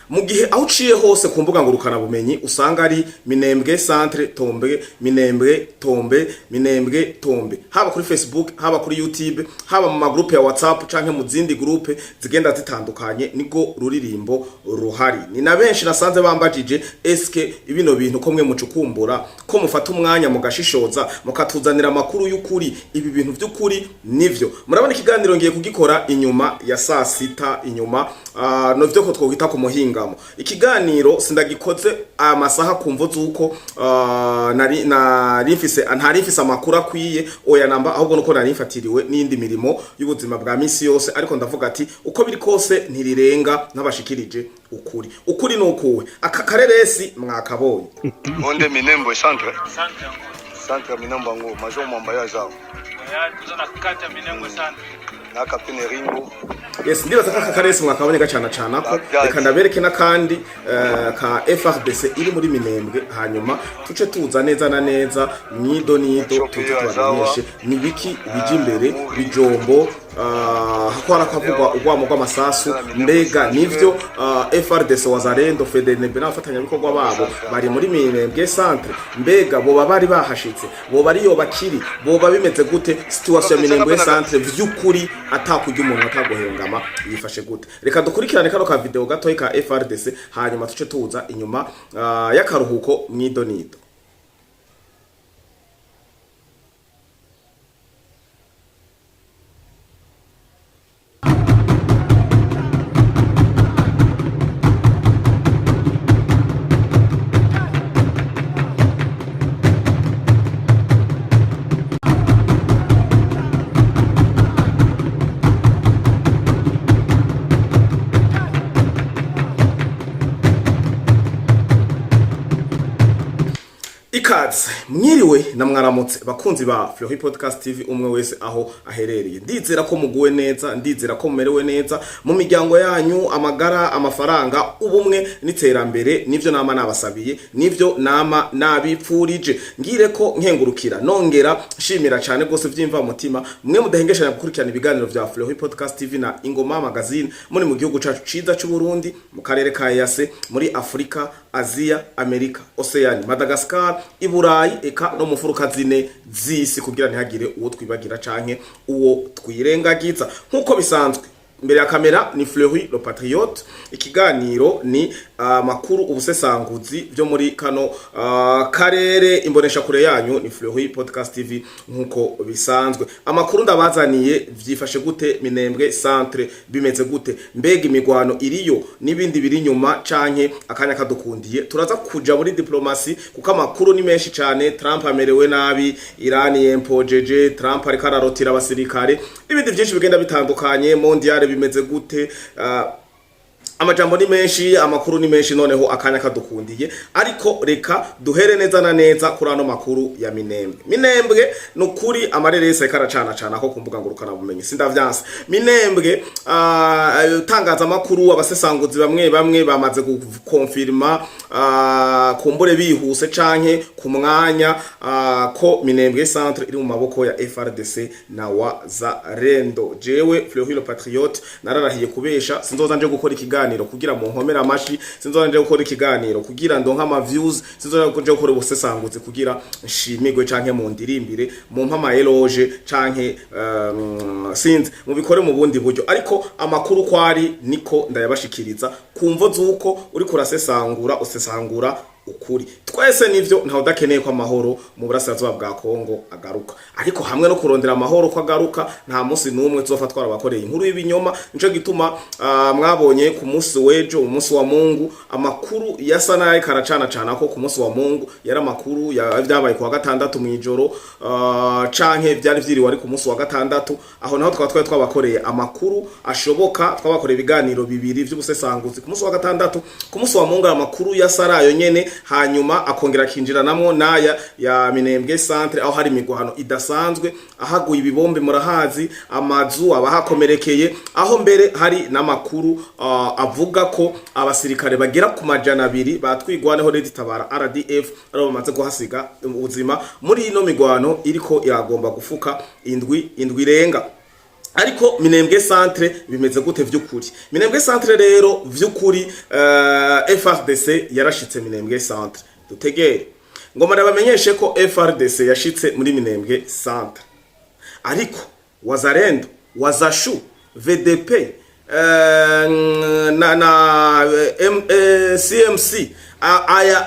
Mu gihe aho uciye hose ku mbuga ngurukanabumenyi usanga ari Minembwe centre tombe, Minembwe tombe, Minembwe tombe, haba kuri Facebook, haba kuri YouTube, haba mu magroupe ya WhatsApp canke mu zindi groupe zigenda zitandukanye, nigo ruririmbo ruhari. Ni na benshi nasanze bambajije: eske ibino bintu ko mwe mucukumbura, ko mufata umwanya mugashishoza, mukatuzanira amakuru y'ukuri, ibi bintu by'ukuri nivyo? Murabona ikiganiro ngiye kugikora inyuma ya saa sita, inyuma no vyo ko twokwita ku muhingamo. Ikiganiro sindagikoze aya masaha kumvo zuko nari mfise, ntari mfise amakuru akwiye, oya namba, ahubwo nuko nari mfatiriwe n'indi mirimo y'ubuzima bwa misi yose. Ariko ndavuga ati uko biri kose ntirirenga ntabashikirije ukuri. Ukuri ni ukuwe? Aka kareresi mwakabonye. Monde Minembwe centre. Centre yango. Centre ya Minembwe yango, major Mwamba yo aza. Oya, tuza na kati ya Minembwe centre. Na capitaine Ringo. Yes, ndibaza ko aka karesi mwakabonye gacana cana ko. Reka ndabereke n'akandi ka FRDC iri muri Minembwe, hanyuma tuce tuza neza na neza mwido nido, tuze tubamenyeshe ni biki bija imbere bijombo. Hako harakavugwa urwamo rw'amasasu. Mbega nivyo, FRDC, Wazalendo, FDNB n'abafatanyabikorwa babo bari muri Minembwe centre? Mbega boba bari bahashitse? Boba ariyo bakiri? Boba bimeze gute situation ya Minembwe centre vy'ukuri, atakurya umuntu, ataguhengama, yifashe gute? Reka dukurikirane kano ka video gatoyi ka FRDC, hanyuma tuce tuza inyuma y'akaruhuko mwido nido. Ikaze, mwiriwe na mwaramutse bakunzi ba Fleury Podcast TV, umwe wese aho aherereye. Ndizera ko muguwe neza, ndizera ko mumerewe neza mu miryango yanyu, amagara, amafaranga, ubumwe n'iterambere. Nivyo nama nabasabiye, nivyo nama nabipfurije. Ngire ko nkengurukira, nongera nshimira cyane rwose vyimva mutima mwe mudahengeshanya gukurikirana ibiganiro vya Fleury Podcast TV na Ingoma Magazine, muri mu gihugu cacu ciza c'u Burundi, mu karere ka EAC, muri Afrika, Aziya, Amerika, Oceani, Madagascar, Iburayi, eka no mu mfuruka zine z'isi, kugira ntihagire uwo twibagira canke uwo twirengagiza. Nk'uko bisanzwe, imbere ya kamera ni Fleury le Patriote. Ikiganiro ni amakuru, ubusesanguzi byo muri kano karere. Imbonesha kure yanyu ni Fleury Podcast TV nk'uko bisanzwe. Amakuru ndabazaniye: vyifashe gute Minembwe centre? Bimeze gute? Mbega imigwano iriyo n'ibindi biri inyuma? Canke akanya kadukundiye turaza kuja muri diplomasi, kuko amakuru ni menshi cane. Trump amerewe nabi, Iran yempojeje, Trump ariko ararotira abasirikare n'ibindi byinshi bigenda bitandukanye. Mondial bimeze gute? Amajambo ni menshi, amakuru ni menshi. Noneho akanya kadukundiye, ariko reka duhere neza na neza kuri ano makuru ya Minembwe. Minembwe nukuri amareresi ariko aracana cana ko ku mbuga ngurukana bumenyi, sindavyanse. Minembwe, tangazamakuru, abasesanguzi bamwe bamwe bamaze gukonfirma, kumbure bihuse canke ku mwanya, ko Minembwe centre iri mu maboko ya FRDC na Wazalendo. Jewe Fleury le Patriote nararahiye kubesha. Sinzoza nje gukora ikiganiro kugira mu nkomera amashi, sinzoza nje gukora ikiganiro kugira ndonke ama views, sinzoza nje gukora ubusesanguzi kugira nshimigwe canke mu ndirimbire, mu mpa ama éloge canke sinzi mubikore mu bundi buryo, ariko amakuru kwari niko ndayabashikiriza kumvo zuko uri kurasesangura, usesangura ukuri. Twese nivyo, ntawe udakeneye ko amahoro mu burasirazuba bwa Kongo agaruka, ariko hamwe no kurondera amahoro ko agaruka, nta munsi n'umwe tuzofa twarabakoreye inkuru y'ibinyoma. Nico gituma mwabonye ku munsi w'ejo, umunsi wa Mungu, amakuru yasa n'ayariko aracana cana ko ku munsi wa Mungu yari amakuru ya vyabaye ku wa gatandatu mw'ijoro, canke vyari vyiriwe ari ku munsi wa gatandatu. Aho naho twaba twari twabakoreye amakuru ashoboka, twabakoreye ibiganiro bibiri vy'ubusesanguzi ku munsi wa gatandatu. Ku munsi wa Mungu amakuru yasa arayo nyene, hanyuma akongera akinjiranamwo n'aya ya Minembwe centre, aho hari imigwano idasanzwe, ahaguye ibibombe murahazi, amazu abahakomerekeye, aho mbere hari n'amakuru avuga ko abasirikare bagera ku 200 batwigwaneho Red Tabara RDF aribo bamaze guhasiga ubuzima muri ino migwano iriko iragomba gufuka indwi irenga. Ariko Minembwe Centre bimeze gute vy'ukuri? Minembwe Centre rero vy'ukuri, FARDC yarashitse Minembwe Centre. Dutegere ngoma ndabamenyeshe ko FARDC yashitse muri Minembwe Centre, ariko Wazalendo, Wazashu, VDP na CMC,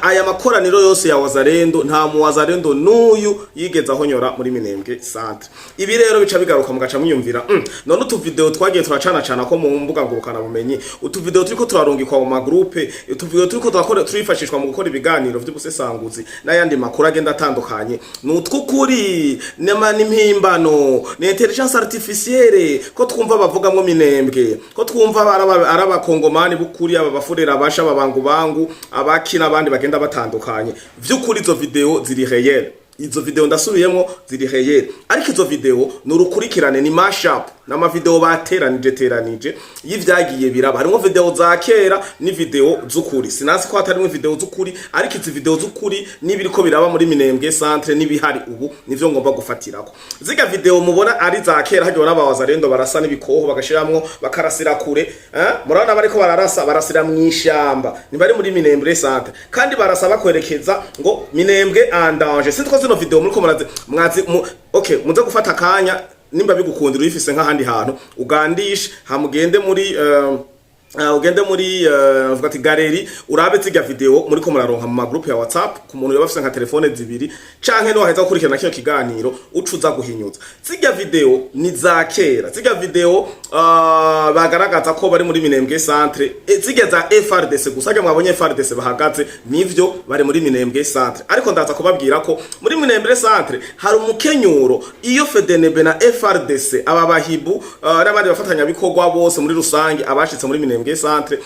aya makoraniro yose ya Wazalendo, nta mu Wazalendo n'uyu yigeze ahonyora muri Minembwe Centre. Ibi rero bica bigaruka mugaca mwiyumvira, none utuvideo twagiye turacana cana ko mu mbuga ngurukana bumenyi, utuvideo turiko turarungikwa mu magroupe, utuvideo turiko turakora turifashishwa mu gukora ibiganiro vy'ubusesanguzi n'ayandi makuru agenda atandukanye, ni utw'ukuri nema n'impimbano, ni intelligence artificielle? Ko twumva bavugamwo Minembwe, ko twumva ari abakongomani b'ukuri, aba bafurera basha, ababangubangu, abaki n'abandi bagenda batandukanye, vy'ukuri izo video ziri réel? Izo video, ndasubiyemo, ziri réel, ariko izo video ni urukurikirane, ni mashup, n'ama video bateranije teranije y'ivyagiye biraba. Harimo video za kera ni video z'ukuri. Sinasi ko hatarimo video z'ukuri, ariko izi video z'ukuri n'ibiriko biraba muri Minembwe Centre n'ibihari ubu nivyo ngomba gufatirako. Ziga video mubona ari za kera, hagiye n'abawazarendo barasa n'ibikoho bagashiramwo bakarasira kure, eh? Murabona bariko bararasa, barasira mw'ishamba, ntibari muri Minembwe Centre, kandi barasa bakwerekeza ngo Minembwe en danger. Sitwo zino video muriko murazi mwazi okay, muze gufata akanya, nimba bigukundira uyifise nk'ahandi hantu ugandishe, hamugende muri ugende muri vuga ati galerie, urabe ziga video muriko muraronka mu magroupe ya WhatsApp, ku muntu yoba afise nka telefone zibiri, canke no waheza gukurikirana kino kiganiro ucuza guhinyuza. Ziga video ni za kera, ziga video bagaragaza ko bari muri Minembwe Centre, ziga za FARDC gusa. Hajya mwabonye FARDC bahagaze, nivyo bari muri Minembwe Centre, ariko ndaza kubabwira ko muri Minembwe Centre hari umukenyuro. Iyo FDNB na FARDC, aba bahibu n'abandi bafatanyabikorwa bose muri rusange abashitse muri Minembwe Centre,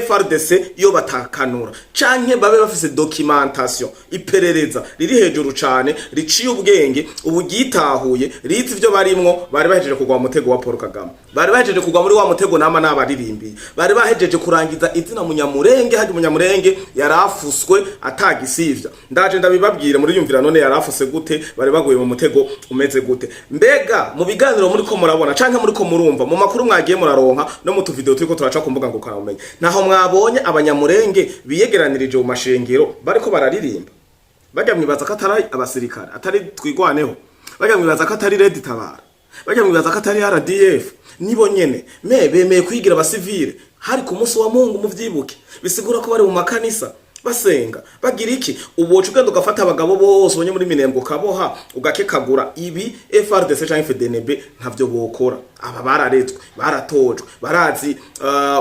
FARDC iyo batakanura canke babe bafise documentation, iperereza riri hejuru cane, riciye ubwenge, ubu ryitahuye, rizi ivyo barimwo, bari bahejeje kugwa mu mutego wa Paul Kagame, bari bahejeje kugwa muri wa mutego nama n'abaririmbiye, bari bahejeje kurangiza izina Munyamurenge. Haje Umunyamurenge yarafuswe atagisivya, ndaje ndabibabwira muri yumvira. None yarafuse gute? Bari baguye mu mutego umeze gute? Mbega mu biganiro muri ko murabona canke muri ko murumva mu makuru mwagiye muraronka no mu tuvideo turiko turaca ku mbuga ngurukanabumenyi, naho mwabonye abanyamurenge biyegeranirije mu mashengero bariko bararirimba? Bajya mwibaza ko atari abasirikare, atari Twigwaneho? Bajya mwibaza ko atari Red Tabara? Bajya mwibaza ko atari RDF? Nibo nyene me bemeye kwigira abasivile. Hari ku munsi wa Mungu, muvyibuke, bisigura ko bari mu makanisa basenga bagira iki. Ubu woca ugenda ugafata abagabo bose ubonye muri Minembwe ukaboha ugakekagura. Ibi FARDC canke FDNB ntavyo bokora. Aba bararetswe, baratojwe, barazi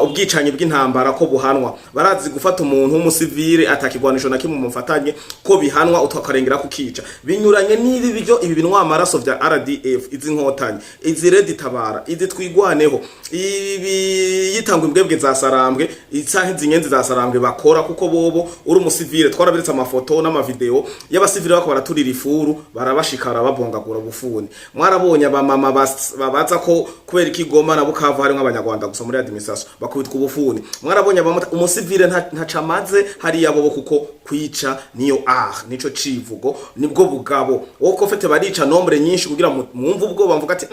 ubwicanyi bw'intambara ko buhanwa, barazi gufata umuntu w'umusivile atakigwanisho na kimwe mufatanye ko bihanwa, utwakarengera kukica. Binyuranye n'ibi byo ibi binwa amaraso vya RDF, izi nkotanyi, izi Red Tabara, izi Twigwaneho, ibi yitangwa imbwebwe za Sarambwe canke izi nyenzi za Sarambwe bakora, kuko bobo uri umusivile, twaraberetse amafoto n'amavideo y'abasivile bako baraturira ifuru, barabashikara babongagura bufuni. Mwarabonye abamama babaza ko kubera ikigoma na Bukavu harimwo abanyarwanda gusa muri administration, bakubitwa ubufuni. Mwarabonye abamota. Umusivile ntacamaze hariya bobo, kuko kwica niyo art, nico civugo, nibwo bugabo. Wowe ko fete barica nombre nyinshi kugira mwumve ubwoba, mvuga ati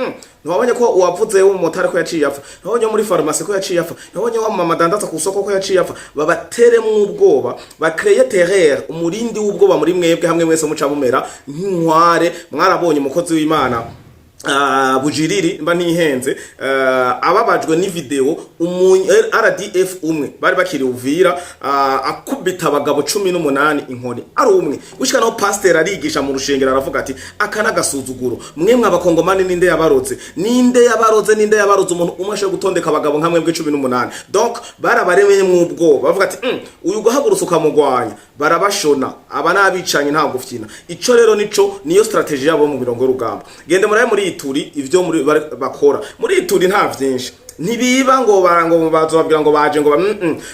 ntiwabonye ko uwavuze w'umumotari ko yaciye apfa? Ntiwabonye muri farumasi ko yaciye apfa? Ntiwabonye wa mama adandaza ku soko ko yaciye apfa? Babateremwo ubwoba, bakreye terreur, umurindi w'ubwoba muri mwebwe, hamwe mwese muca mumera nk'inkware. Mwarabonye umukozi w'Imana Bujiriri, mba ntihenze, ababajwe n'ivideo RDF umwe bari bakiri Uvira, akubita abagabo 18 inkoni ari umwe, gushika naho pasteur arigisha mu rushengero aravuga ati: "Aka n'agasuzuguro, mwemwe abakongomani, ninde yabaroze? Ninde yabaroze? Ninde yabaroze? Umuntu umwe ashobora gutondeka abagabo nka mwebwe 18." Donc barabaremeye mu ubwoba, bavuga ati: uyu guhagurutsa ukamugwanya barabashona, aba n'abicanyi, nta gufyina." Ico rero nico niyo strategie yabo mu mirongo y'urugamba. Gende murabe muri Ituri ivyo muri bakora muri Ituri, nta vyinshi, ntibiba ngo ngo bazobabwira ngo baje ngo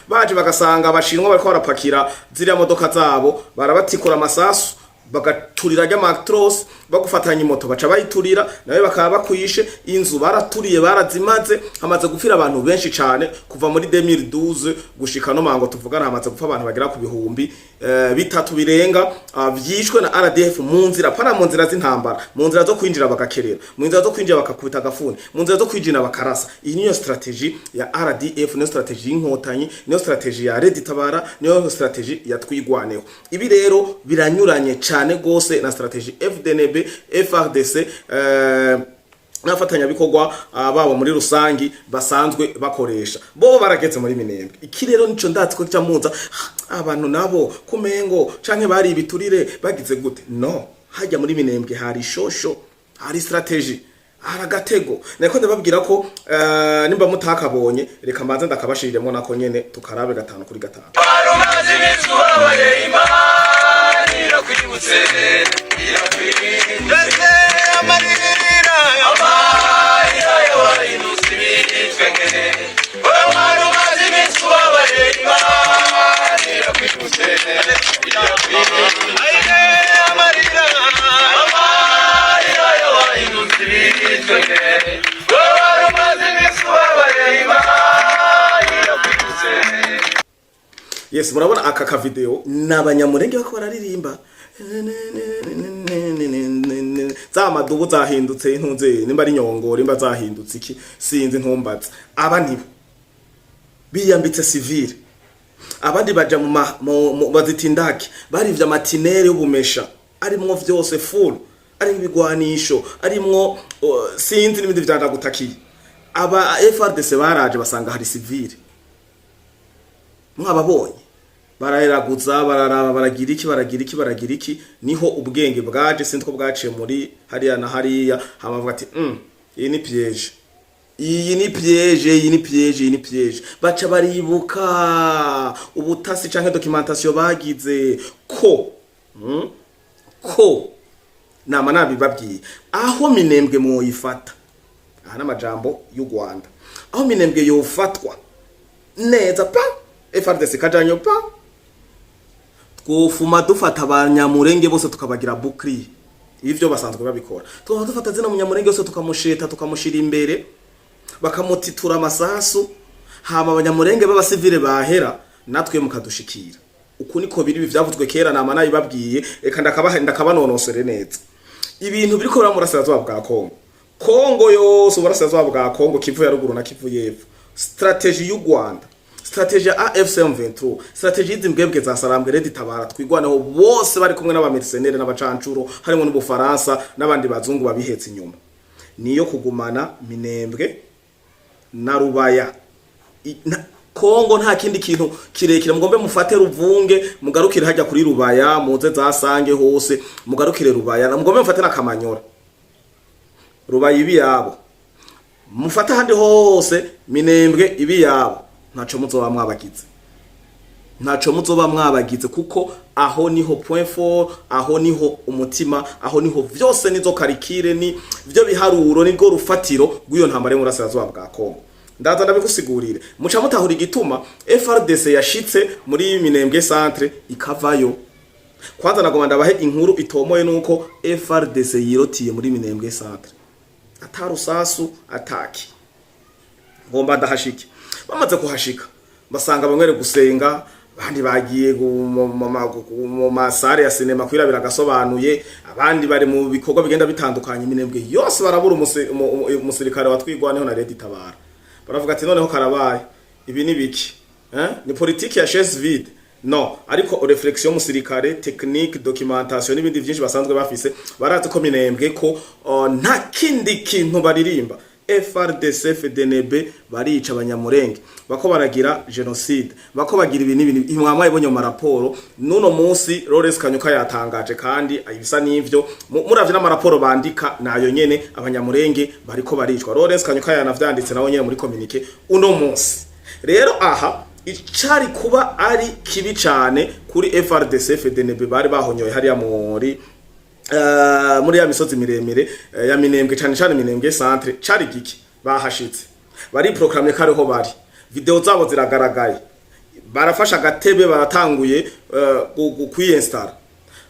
baje bagasanga abashinwa bariko barapakira ziriya modoka zabo, barabatikura amasasu. Bagaturira ry'amatros, bagufatanya imoto baca bayiturira, nawe bakaba bakwishe. Inzu baraturiye, barazimaze. Hamaze gupfira abantu benshi cane kuva muri 2012 gushika no mango tuvugana. Hamaze gupfa abantu bagera ku bihumbi 3 birenga, vyishwe na RDF mu nzira, pana mu nzira z'intambara, mu nzira zo kwinjira bagakerera, mu nzira zo kwinjira bakakubita agafuni, mu nzira zo kwinjira bakarasa. Iyi niyo stratégie ya RDF, niyo stratégie y'Inkotanyi, niyo stratégie ya Red Tabara, niyo stratégie ya Twigwaneho. Ibi rero biranyuranye cane gose na stratégie FDNB, FRDC n'abafatanyabikorwa babo muri rusangi basanzwe bakoresha. Bo barageze muri Minembwe. Iki rero nico ndazi ko cyamuza abantu nabo kumengo canke bari ibiturire bagize gute. No hajya muri Minembwe hari shosho, hari stratégie, hari agatego. Nako ndababwira ko nimba mutakabonye, reka mbanze ndakabashiriremo nako nyene tukarabe gatanu kuri gatanu. Umaze iminsi ubabaye, Imana irakwibutse, irakwibutse. Amarira, amarira yabaye ibitwenge. Wowe wari umaze iminsi ubabaye, Imana irakwibutse, irakwibutse. Amarira, amarira yabaye ibitwenge. Wowe wari umaze iminsi ubabaye, Imana irakwibutse. Yes, murabona aka ka video ni Abanyamurenge bako bararirimba za madubu zahindutse intunze, nimba ari nyongoro, nimba zahindutse iki, sinzi, ntumbaze. Aba nibo biyambitse civile, abandi baja mu bazita indaki, barivye amatinere y'ubumesha arimwo vyose full, arimwo ibigwanisho, arimwo sinzi n'ibindi vyandagutakiye. Aba FRDC baraje basanga hari civile, mwababonye, baraheraguza, bararaba, baragira iki, baragira iki, baragira iki. Niho ubwenge bwaje, sinzi ko bwaciye muri hariya na hariya, hama bavuga ati: Iyi ni piège, iyi ni piège, iyi ni piège, iyi ni piège." Baca baribuka ubutasi canke documentation bagize ko ko nama nabibabwiye aho Minembwe mwoyifata. Aha n'amajambo y'u Rwanda, aho Minembwe yofatwa neza pa FRDC kajanyo pa, twofuma dufata Abanyamurenge bose tukabagira bouclier. Ivyo basanzwe babikora. Twaba dufata zina Munyamurenge yose, tukamusheta, tukamushira imbere, bakamutitura amasasu, hama Abanyamurenge b'abasivile bahera, natwe mukadushikira. Uku niko biri. Ibi vyavuzwe kera, nama nabibabwiye. Reka ndakabanonosore neza ibintu biriko biraba mu burasirazuba bwa Kongo. Kongo yose, uburasirazuba bwa Kongo, Kivu ya ruguru na Kivu y'epfo, stratégie y'u Rwanda, stratégie ya AFC M23, stratégie y'izi mbwebwe za Sarambwe, Red Tabara, Twigwaneho, bose bari kumwe n'aba mercenaires n'abacancuro, harimo n'Ubufaransa n'abandi bazungu babihetse inyuma, niyo kugumana Minembwe na Rubaya. Kongo nta kindi kintu kirekire mugombe mufate Ruvunge, mugarukire hajya kuri Rubaya, muze zasange hose, mugarukire Rubaya, mugombe mufate na Kamanyora. Rubaya ibi yabo, mufate ahandi hose, Minembwe ibi yabo. Ntaco muzoba mwabagize, ntaco muzoba mwabagize, kuko aho niho point fort, aho niho umutima, aho niho vyose, nizo karikire, ni vyo biharuro, nibwo rufatiro rw'iyo ntambara yo mu burasirazuba bwa Kongo. Ndaza ndabigusigurire, muca mutahura igituma FRDC yashitse muri Minembwe centre ikavayo. Kwanza nagoma ndabahe inkuru itomoye, nuko FRDC yirotiye muri Minembwe centre atarusasu ataki. Ngomba ndahashike. Bamaze kuhashika basanga bamwe bari gusenga, abandi bagiye mu ma salle ya cinéma kwirabira agasobanuye, abandi bari mu bikorwa bigenda bitandukanye. Minembwe yose barabura umusirikare wa Twigwaneho na Red Tabara. Baravuga ati: "Noneho karabaye, ibi ni biki, eh? Ni politiki ya chaise vide?" No ariko réflexion musirikare, technique, documentation n'ibindi byinshi basanzwe bafise, barazi ko Minembwe ko nta kindi kintu baririmba. FRDC, FDNB barica Abanyamurenge, bako baragira génocide, bako bagira ibi n'ibi. Mwamwa ibonye mu maraporo nuno munsi Lawrence Kanyuka yatangaje, kandi ibisa n'ivyo muravye n'amaraporo bandika nayo nyene, Abanyamurenge bariko baricwa. Lawrence Kanyuka yanavyanditse nawe nyene muri communiqué uno munsi. Rero aha icari kuba ari kibi cane kuri FRDC, FDNB bari bahonyoye hariya muri ya misozi miremire ya Minembwe, cane cane Minembwe centre, cari giki? Bahashitse bari proclamer ko ariho bari, video zabo ziragaragaye, barafasha agatebe, baratanguye kwiyinstara.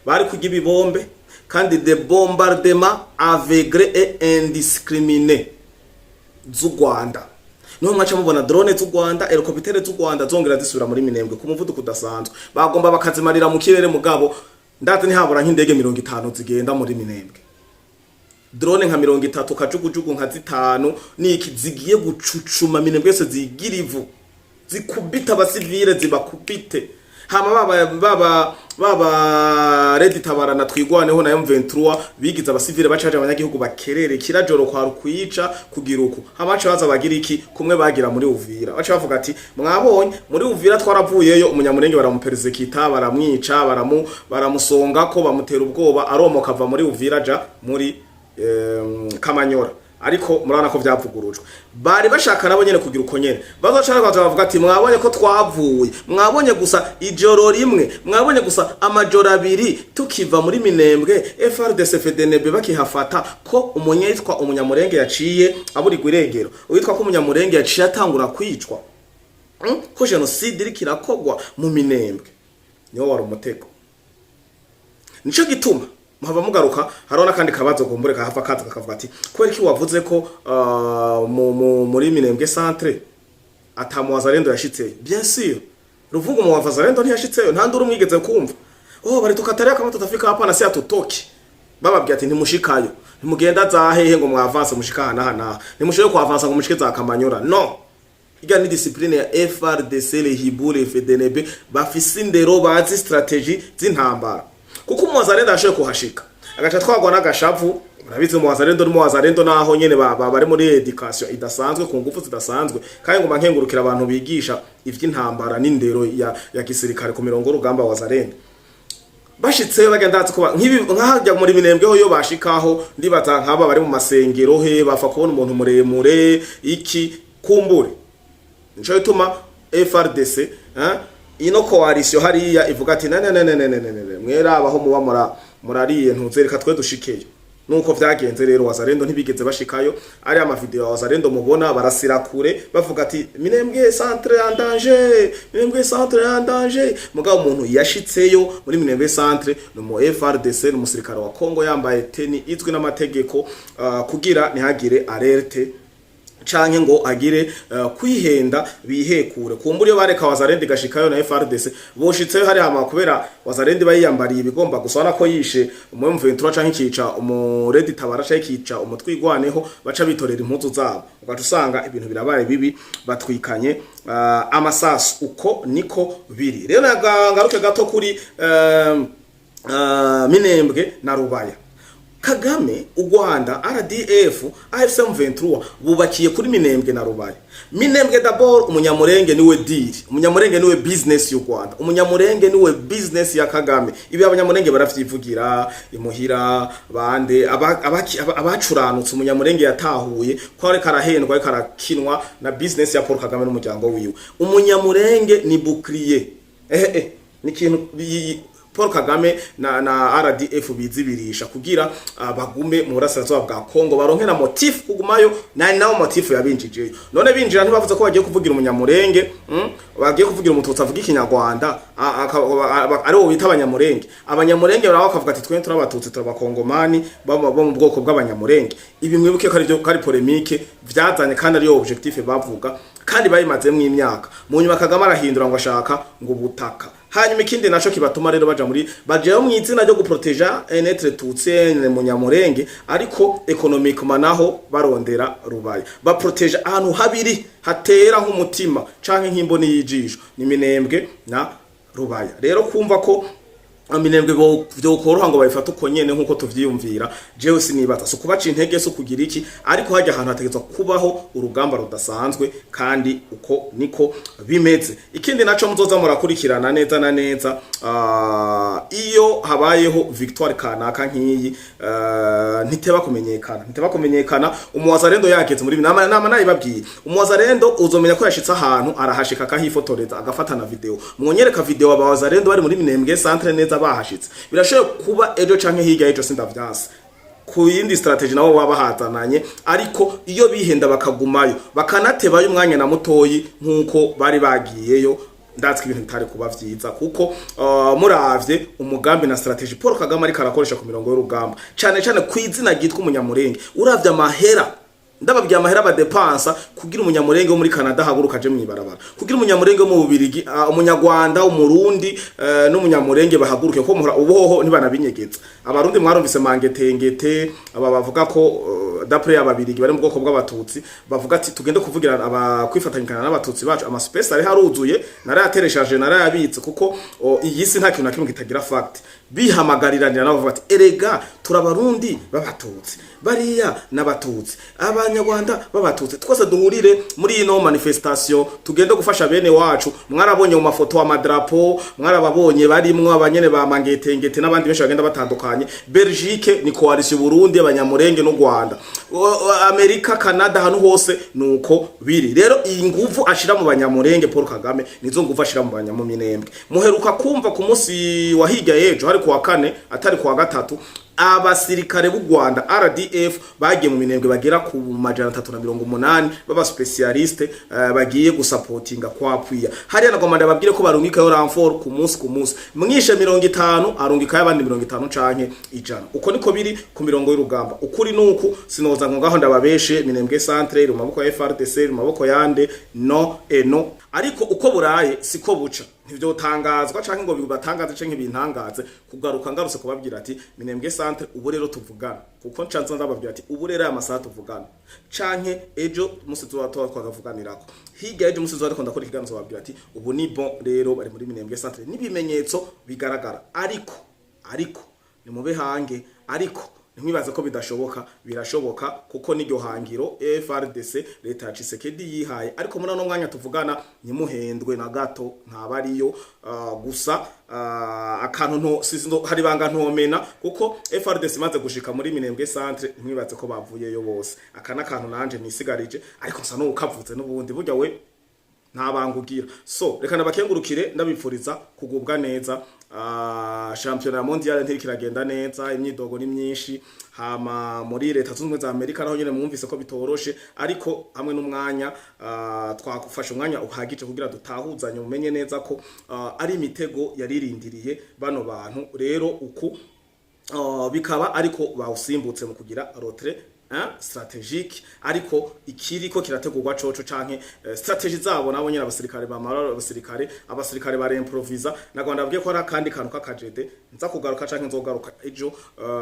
Bari kurya ibibombe kandi de bombardement aveugle et indiscriminé z'u Rwanda. Niho mwaca mubona drone z'u Rwanda, hélicoptère z'u Rwanda zongera zisubira muri Minembwe ku muvuduko udasanzwe. Bagomba bakazimarira mu kirere, mugabo ndazi ntihabura nk'indege 50 zigenda muri Minembwe, drone nka 30, kajugujugu nka 5, niki zigiye gucucuma Minembwe yose, zigira ivu, zikubita abasivile, zibakubite. Hama baba Red Tabara na Twigwaneho na M23 bigize abasivile, bacaje abanyagihugu bakerere kirajoro kwa rukwica kugira uku. Hama baca baza bagira iki kumwe bagira muri Uvira, baca bavuga ati: "Mwabonye muri Uvira twaravuyeyo, umunyamurenge baramupersekita, baramwica, baramusonga ko bamutera ubwoba, aromoka ava muri Uvira ja muri Kamanyora." Ariko murabona ko vyavugurujwe. Bari bashaka nabo nyene kugira uko nyene bazoca baza bavuga ati: "Mwabonye ko twavuye, mwabonye gusa ijoro rimwe, mwabonye gusa amajoro 2 tukiva muri Minembwe, FARDC FDNB bakihafata, ko umunyitwa umunyamurenge yaciye aburirwa irengero, uwitwa ko umunyamurenge yaciye atangura kwicwa, Ko génocide iriko irakogwa mu Minembwe." Niwo wari umutego. Nico gituma muhava mugaruka. Hariho n'akandi kabazo kumbure kahava kaza kakavuga ati: "Kubera iki wavuze ko muri Minembwe centre ata muwazalendo yashitseyo?" Bien sûr, Ruvuga mu wazalendo ntiyashitseyo, nta nduru mwigeze kumva. Oh, bari tukataria kama tutafika hapa na si hatutoki. Bababwiye ati: "Ntimushikayo, ntimugenda za hehe ngo mwavanse mushika aha n'aha n'aha, ntimushoboye kuavansa ngo mushike za Kamanyora." No Iga ni discipline ya FARDC, le Hiboux, le FDNB, bafise indero, bazi stratégie z'intambara. Kuko umuwazalendo ashoboye kuhashika agaca twagwa n'agashavu. Murabizi, umuwazalendo n'umuwazalendo naho nyene bari muri éducation idasanzwe, ku ngufu zidasanzwe. Kandi ngoma nkengurukira abantu bigisha ivy'intambara n'indero ya gisirikare ku mirongo y'urugamba. Wazalendo bashitseyo bagenda ndazi ko nk'ibi nk'ahajya muri Minembwe ho, yo bashikaho, ndibaza nk'aba bari mu masengero he bafa kubona umuntu muremure iki kumbure. Nico gituma FARDC, ino coalition hariya ivuga ati: "Ne ne ne ne ne ne ne ne, mwerabaho muba murariye ntuzereka twe dushikeyo." Nuko vyagenze rero, wazalendo ntibigeze bashikayo. Ari ama vidéo ya wazalendo mubona barasira kure bavuga ati: "Minembwe centre en danger, Minembwe centre en danger." Mugabo umuntu yashitseyo muri Minembwe centre ni mu FARDC, ni umusirikare wa Congo yambaye tenue izwi n'amategeko, kugira ntihagire alerte canke ngo agire kwihenda bihekure. Kumbura iyo bareka wazalendo igashikayo na FARDC, boshitseyo hari hama kubera wazalendo bayiyambariye ibigomba gusa ko yishe umu M23 canke ikica umu Red Tabara canke ikica umutwigwaneho, baca bitorera impuzu zabo, ugaca usanga ibintu birabaye bibi, batwikanye amasasu. Uko niko biri. Rero ngaruke gato kuri Minembwe na Rubaya. Kagame, u Rwanda, RDF, AFC M23 bubakiye kuri Minembwe na Rubaya. Minembwe d'abord, umunyamurenge niwe deal, umunyamurenge niwe business y'u Rwanda, umunyamurenge niwe business ya Kagame. Ibi abanyamurenge baravyivugira imuhira bande abacuranutse. Umunyamurenge yatahuye ko ariko arahendwa, ariko arakinwa na business ya Paul Kagame n'umuryango wiwe. Umunyamurenge ni bouclier, ni ikintu Paul Kagame na RDF bizibirisha kugira bagume mu burasirazuba bwa Kongo, baronke na motif kugumayo na nawo motif yabinjijeyo. None binjira ntibavuze ko bagiye kuvugira umunyamurenge, Bagiye kuvugira umututsi avuga ikinyarwanda, ari wo bita abanyamurenge. Abanyamurenge nabo bakavuga ati: "Twe turabatutsi, turabakongomani bo mu bwoko bw'abanyamurenge." Ibi mwibuke ko ari byo, ko ari polémique vyazanye kandi ariyo objectif bavuga kandi bayimazemwo imyaka. Mu nyuma Kagame arahindura ngo ashaka ngo ubutaka. Hanyuma ikindi naco kibatuma rero baja muri bajayo mu izina ryo guproteja un être tutsi, munyamurenge, ariko économiquement naho barondera Rubaya. Baproteja ahantu habiri hatera nk'umutima canke nk'imboni y'ijisho, ni Minembwe na Rubaya. Rero kumva ko Minembwe vyokoroha ngo babifate uko nyene nkuko tuvyiyumvira, jewe sinibaza. So kubaca intege, so kugira iki, ariko hajya ahantu hategetswa kubaho urugamba rudasanzwe, kandi uko niko bimeze. Ikindi naco muzoza murakurikirana neza na neza, iyo habayeho victoire kanaka nk'iyi, ntiteba kumenyekana, ntiteba kumenyekana. Umuwazalendo yageze muri nama nayibabwiye, umuwazalendo uzomenya ko yashitse ahantu, arahashika akahifotoreza, agafata na vidéo. Mwonyereka vidéo abawazalendo bari muri Minembwe centre neza bahashitse. Birashoboye kuba ejo canke hirya y'ejo, sindavyanse, ku yindi stratégie nabo baba bahazananye. Ariko iyo bihenda bakagumayo bakanatebayo umwanya na mutoyi nkuko bari bagiyeyo. Ndazi ko ibintu bitari kuba vyiza, kuko muravye umugambi na strategy Paul Kagame ariko arakoresha ku mirongo y'urugamba, cane cane ku izina ryitwa Umunyamurenge, uravye amahera, ndababwiye amahera badepansa kugira Umunyamurenge wo muri Canada ahaguruka aje mw'ibarabara, kugira Umunyamurenge wo mu Bubirigi, Umunyarwanda, Umurundi, n'Umunyamurenge bahaguruke, ko muhora ubuhoho ntibanabinyegeza. Abarundi mwarumvise mangetengete, aba bavuga ko d'après Ababirigi bari mu bwoko bw'Abatutsi, bavuga ati tugende kuvugira aba kwifatanyikana n'Abatutsi bacu. Ama space ari haruzuye, narayatereshaje, narayabitse, kuko iyi si nta kintu na kimwe kitagira fact. Bihamagariranira nabo bavuga ati erega turabarundi b'Abatutsi, bariya n'Abatutsi, Abanyarwanda b'Abatutsi, twese duhurire muri ino manifestation, tugende gufasha bene wacu. Mwarabonye mu mafoto, amadrapo, mwarababonye barimwo abanyene ba mangetengete n'abandi benshi bagenda batandukanye. Belgique ni coalition Burundi, Abanyamurenge n'u Rwanda. Amerika, Canada, ahantu hose nuko biri. Rero iyi nguvu ashira mu Banyamurenge Paul Kagame nizo nguvu ashira mu Banyamuminembwe. Muheruka kumva ku munsi wa hirya y'ejo, hari kuwa kane atari kuwa gatatu, abasirikare b'u Rwanda RDF bagiye mu Minembwe bagera ku 380 baba spécialiste, bagiye gusapotinga kwa pwiya hariya. Nagomba ndababwire ko barungikayo renfort ku munsi ku munsi. Mwishe 50, arungikayo abandi 50 canke 100. Uko niko biri ku mirongo y'urugamba. Ukuri nuku sinoza ngo ngaho ndababeshe Minembwe centre iri mu maboko ya FARDC, iri mu maboko yande, no et no. Ariko uko buraye siko buca, ntivyotangazwa canke ngo bibatangaze canke bintangaze kugaruka ngarutse kubabwira ati Minembwe centre ubu rero tuvugana, kuko ncanza ndababwira ati ubu rero aya masaha tuvugana, canke ejo musi tuba twagavuganirako, hirya ejo musi tuba ndakora ikiganiro, babwira ati ubu ni bon rero bari muri Minembwe centre n'ibimenyetso bigaragara. Ariko nimube hange, ariko ntimwibaze ko bidashoboka. Birashoboka, kuko n'iryo hangiro FARDC, leta ya Tshisekedi yihaye. Ariko muri ano mwanya tuvugana, ntimuhendwe na gato, ntabariyo. Gusa akantu nto sizo hari banga ntomena, kuko FARDC imaze gushika muri Minembwe centre, ntimwibaze ko bavuyeyo bose. Aka n'akantu nanje nisigarije, ariko nsa n'ukavuze n'ubundi burya we nta banga ugira. So reka nabakengurukire, ndabipfuriza kugubwa neza. Shampiyona mondiale ntiriko iragenda neza, imyidogo ni myinshi. Hama muri Leta Zunze Ubumwe za Amerika naho nyene mwumvise ko bitoroshe, ariko hamwe n'umwanya, twakufasha umwanya uhagije kugira dutahuzanye, mumenye neza ko ari imitego yaririndiriye bano bantu. Rero uku bikaba ariko bawusimbutse mu kugira retrait, hein, stratégique. Ariko ikiriko kirategurwa coco canke stratégie zabo nabo nyene abasirikare bamara abasirikare baremprovisa. Nagomba ndabwiye ko ari akandi kantu kakajede nza kugaruka canke nzogaruka ejo,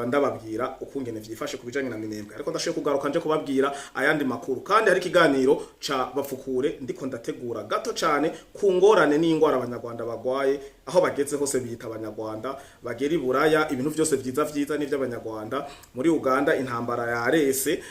ndababwira ukungene vyifashe kubijanye na Minembwe. Ariko ndashoboye kugaruka nje kubabwira ayandi makuru, kandi hari ikiganiro ca bapfukure ndiko ndategura gato cane ku ngorane n'ingwara Abanyarwanda bagwaye. Aho bageze hose biyita Abanyarwanda, bagera i Buraya ibintu vyose vyiza vyiza n'ivy'Abanyarwanda. Muri Uganda intambara yarese,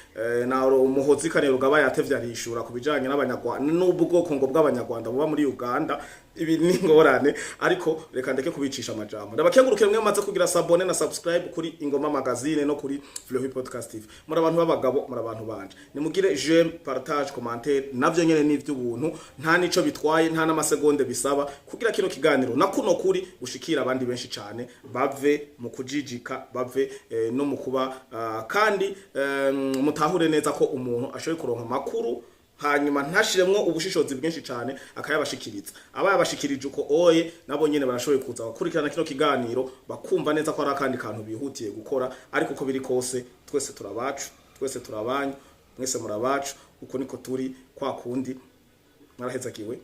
na Umuhozi Kane Rugaba yatevye arishura ku bijanye n'Abanyarwanda n'ubwoko ngo bw'Abanyarwanda buba muri Uganda. Ibi ni ingorane, ariko reka ndeke kubicisha amajambo. Ndabakengurukire mwe maze kugira s'abonner na subscribe kuri Ingoma Magazine no kuri Fleury Podcast TV. Muri abantu b'abagabo, muri abantu banje, nimugire j'aime, partage, commentaire, navyo nyene ni ivy'ubuntu, nta nico bitwaye, nta n'amasegonde bisaba kugira kino kiganiro na kuno kuri ushikira abandi benshi cane, bave mu kujijika, bave no mu kuba, kandi mutahure neza ko umuntu ashoboye kuronka amakuru hanyuma ntashiremwo ubushishozi bwinshi cane akayabashikiriza. Aba yabashikirije uko oye, nabo nyene barashoboye kuza bakurikirana kino kiganiro, bakumva neza ko ari akandi kantu bihutiye gukora. Ariko uko biri kose, twese turabacu, twese turabanyu, mwese murabacu. Uko niko turi kwa kundi. Mwarahezagiwe.